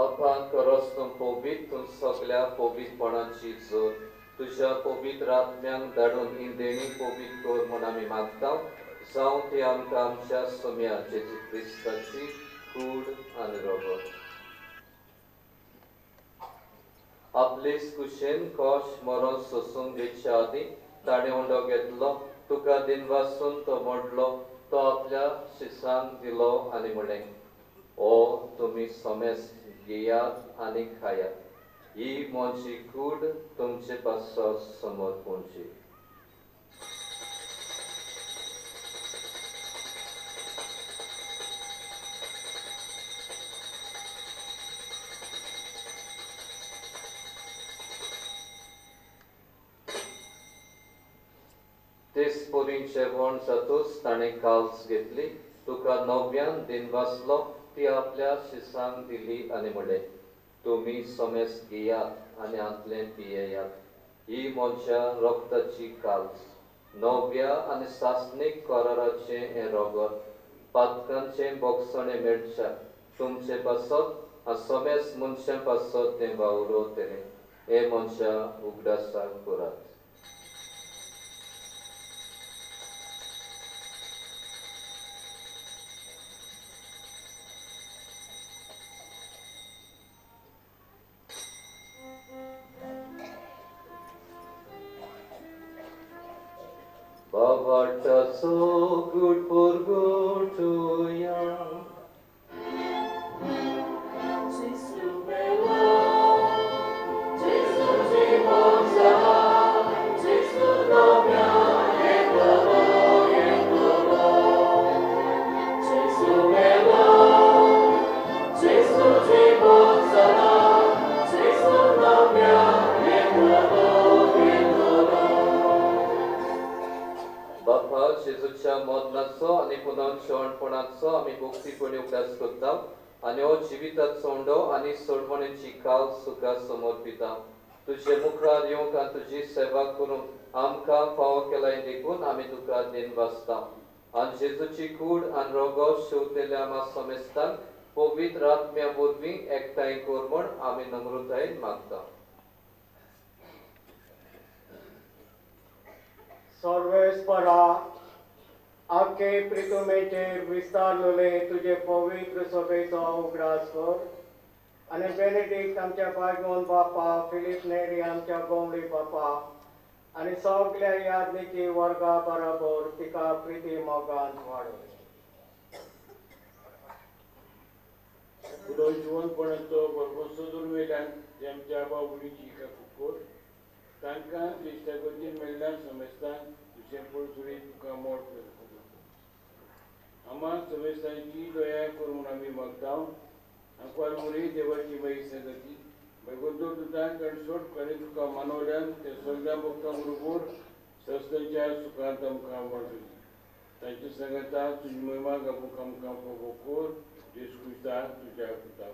बापा खरोच तूं पवित्र, तूं सगल्या पवित्रपणाची जोर तुज्या पवित्र आत्म्यांक धाडून ही देणी पवित्र कर म्हूण आमी मागता. जावं ती आमकां आमच्या सोम्या जेजू क्रिस्ताची कूड आनी रगत. आपलेच कुशेन कोश मरण सोसून घेवच्या आदीं ताणें उंडो घेतलो, तुका दिनवासून तो मोडलो, तो आपल्या शिसांक दिलो आनी म्हणलें, ओ तुमी समेस्त घेयात आनी खायात, ही म्हजी कूड तुमचे पासत समर्पणची. तेच परी जेवण जातूच ताणें काल्स घेतली, तुका नव्यान दिनवासलो, ती आपल्या शिसांक दिली आनी म्हणलें, तुमी समेस्त घेयात आनी हांतलें पियेयात, ही म्हज्या रक्ताची काल्स, नव्या आनी सासणीक कराराचें हें रगत, पातकांचें बोगसणें मेळच्या तुमचे पासत आनी समेस्त मनशां पासत तें वावुरतलें. हें मनशां उगडासाक करात. So good for go to ya. Jesu bella, Jesu ci Jesu nobia e todo e todo. Jesu bella, Jesu ci Jesu nobia e todo e todo. बापा जेजूच्या मरणाचो आनी पुनर्जिवणपणाचो आमी भक्तीपणी उगडास करता आनी हो जिविताचो उंडो आनी सोडवणेची काल सुखा समर्पिता. तुजे मुखार येवंक आनी तुजी सेवा करूंक आमकां फावो केलाय देखून आमी तुका दिनवासता. आनी जेजूची कूड आनी रगत शेवतेल्या आमा समेस्तांक पवित्र आत्म्या वरवीं एकठांय कर म्हूण आमी नम्रतायेन मागता. सर्वेस्परा आखे प्रितुमेचेर विस्तारलेले तुजे पवित्र सभेचो उगडास कर आनी बेनेडिक्ट आमच्या बायगोन बापा, फिलीप नेरी आमच्या गोमडी बापा आनी सगल्या यादनीची वर्गा बराबर तिका प्रिती मोगान वाडय. फुडो जिवनपणाचो भरभरसो दुर्वेल्यान आमच्या बाबुलीची कुकोर तांकां क्रिस्तागतीन मेळ्ळ्यान समेस्तांक तुजें सुरी तुका मोड आमा समेस्तांची दया करून आमी मागता. आंकवार मुरी देवाची माई संगती भगवंतो तुतांक आनी सोड करी तुका मानवल्यान ते सगळ्या भक्तां बरोबर सस्तांच्या सुखांत आमकां वाडली तांच्या संगता तुजी महिमा गापूंक आमकां फावो कर जेजू क्रिस्ता तुज्या पुता.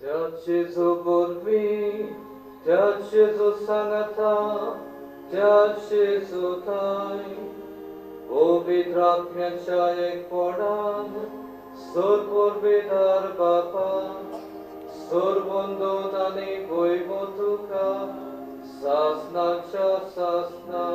त्या जेजू वरवीं, त्या जेजू सांगाता, त्या जेजू थांय पवित्र आत्म्याच्या एकपणान सर्वविदार बापा, सर्वंदोन आनी वैभव तुका सासनाच्या सासना.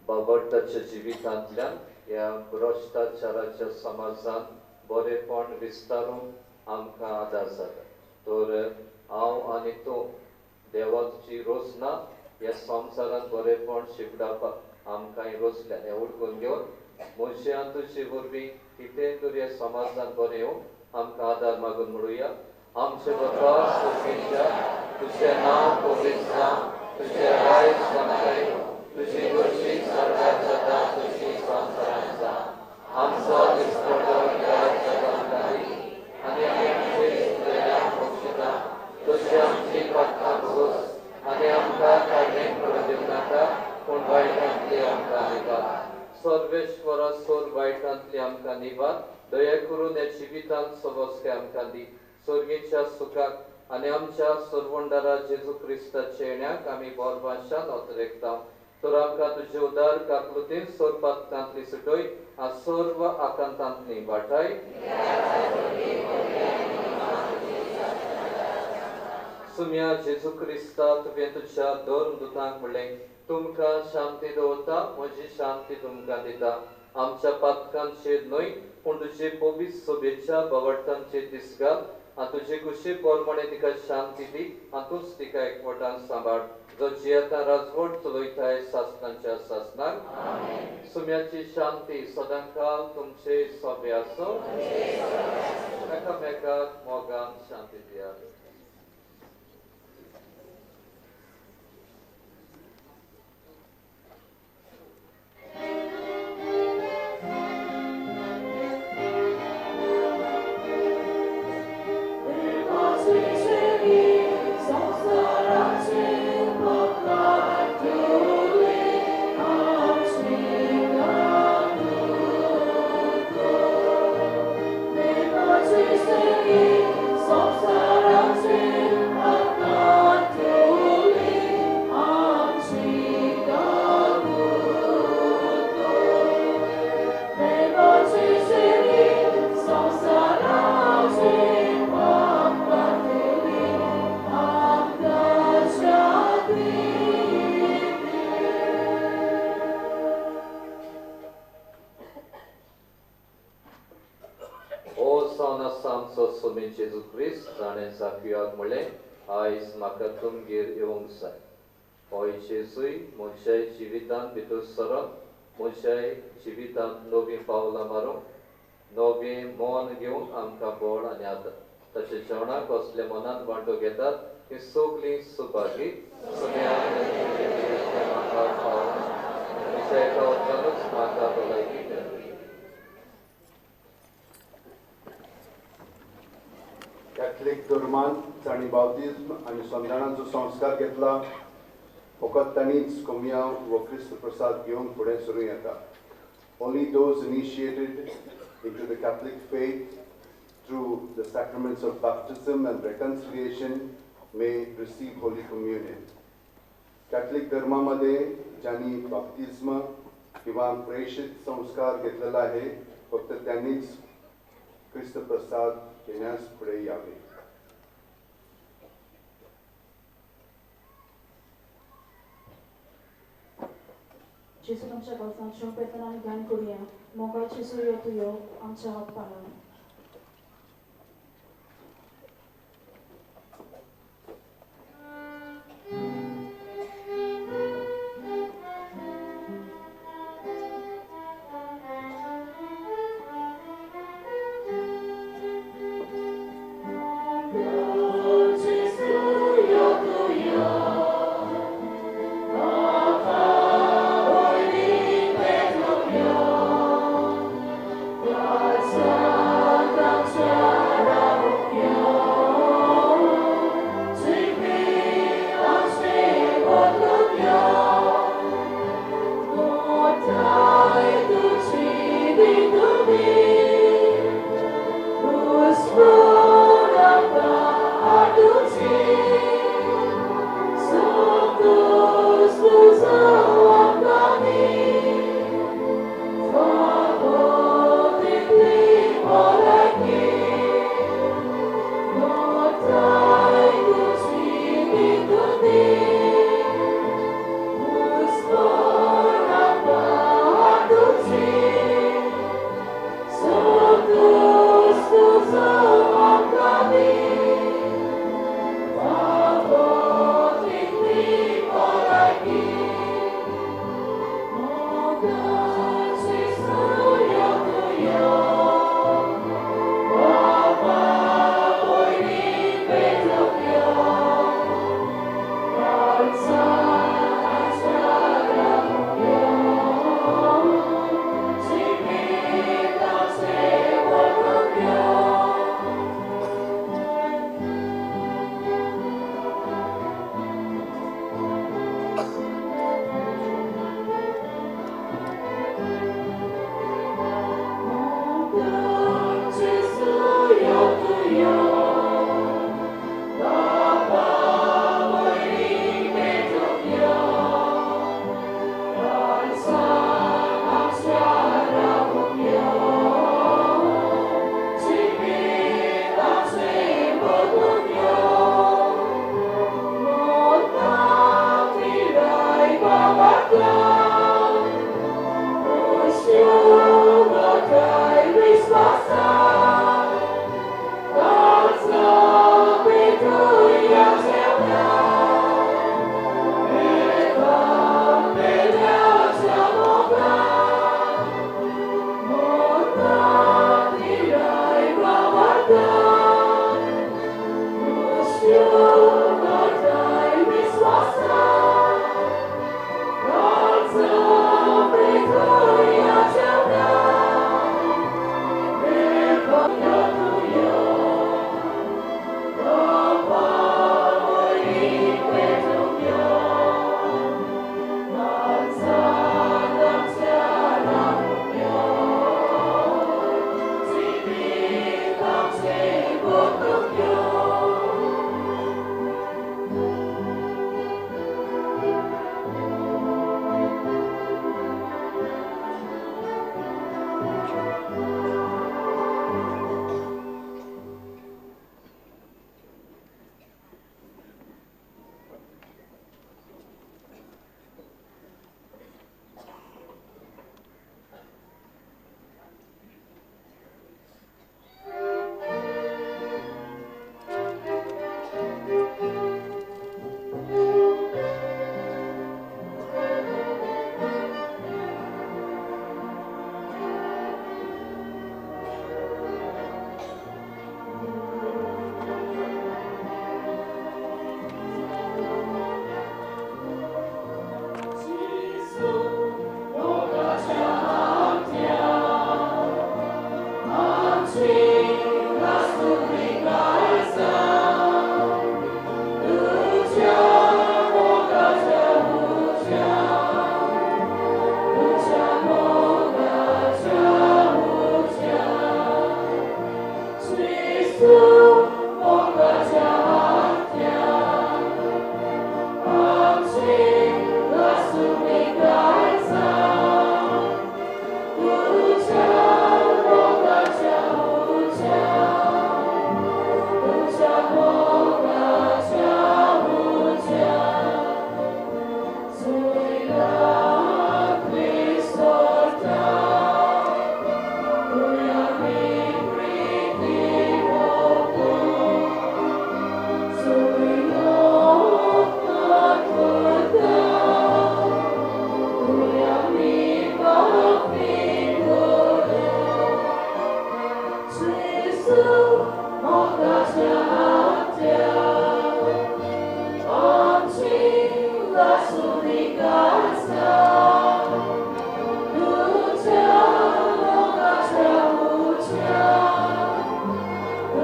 बाबट्टाच्या जिवितांतल्यान ह्या भ्रश्टाचाराच्या समाजान बरेपण विस्तारूंक आमकां आदार जाता. तर हांव आनी तूं देवाची रोसना ह्या संवसारांत बरेपण शिपडावपाक आमकां रोसल्या हें उडकून घेवन मनशां आनी तुजे वरवीं कितें तर ह्या समाजान बरें येवंक आमकां आदार मागून म्हणुया. आमचे बाबा स्वर्गेच्या, तुजें नांव पवित्र जावं, तुजें राज जावं, तुजी गोश्टी सरकार जाता तशी संवसारांत जावं. आमचो दिसपडो आनी आमी आमचे सुद्दां बक्षिता तशी आमची पातकां भोगस आनी आमकां काडणेक पडूं दिवं नाका, पूण वायटांतली आमकां निवार. सर्वेश्वरा सोर वायटांतली आमकां निवार. दया करून ह्या जिवितांत समजके आमकां दी. स्वर्गीच्या सुखाक आनी आमच्या सोरवंडारा जेजू क्रिस्ताच्या येण्याक आमी बोरभाशान अतरेकता. तर आमकां तुजे उदार काकलुतीन सोरपातांतली सुटय आनी सर्व आकांतांतली वाटाय. सुम्या जेजू क्रिस्ता, तुवें तुज्या धर्म दुतांक म्हणलें, तुमकां शांती दवरता, म्हजी शांती तुमकां दिता. आमच्या पातकांचेर न्हय पूण तुजे पवित्र सभेच्या बावडटांचेर दीस घाल आनी तुजे कुशी प्रमाणे तिका शांती दी आनी तूंच तिका एकवटान सांबाळ, जो जियेता राजवट चलयताय सासनाच्या सासनाक. सुम्याची शांती सदांकाल तुमचे सोबे आसूं. एकामेकाक मोगान शांती दियात. जेजू क्रिस्त जाणें जाकियाक म्हणलें, आयज म्हाका तुमगेर येवंक जाय. होय जेजूय म्हज्या जिवितांत भितर सरोन म्हज्या जिवितांत नवीं पावलां मारूंक, नवें मन घेवन आमकां बळ आनी आदार. ताच्या जेवणाक कसल्या मनान वांटो घेतात ती सगळीं सुभागी. म्हज्या एका उतरानूच म्हाका भलायकी मेळ्ळी. कॅथलिक धर्मान जांणी बाप्तिज्म आनी संदानाचो संस्कार घेतला फकत तांणीच कोमियांव व क्रिस्त प्रसाद घेवंक फुडें सरूं येता. Only those initiated into the Catholic faith through the sacraments of baptism and reconciliation may receive Holy Communion. Catholic धर्मामध्ये ज्यांनी बाप्तिज्म किंवा प्रेषित संस्कार घेतलेला आहे फक्त त्यांनीच क्रिस्त प्रसाद घेण्यास पुढे यावे. जेजू आमच्या गरजांचें पेतना आमी ध्यान करुया. मोगाळ जेजू यो, तूं यो, आमच्या हात पाळून. Yes.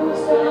Lucia.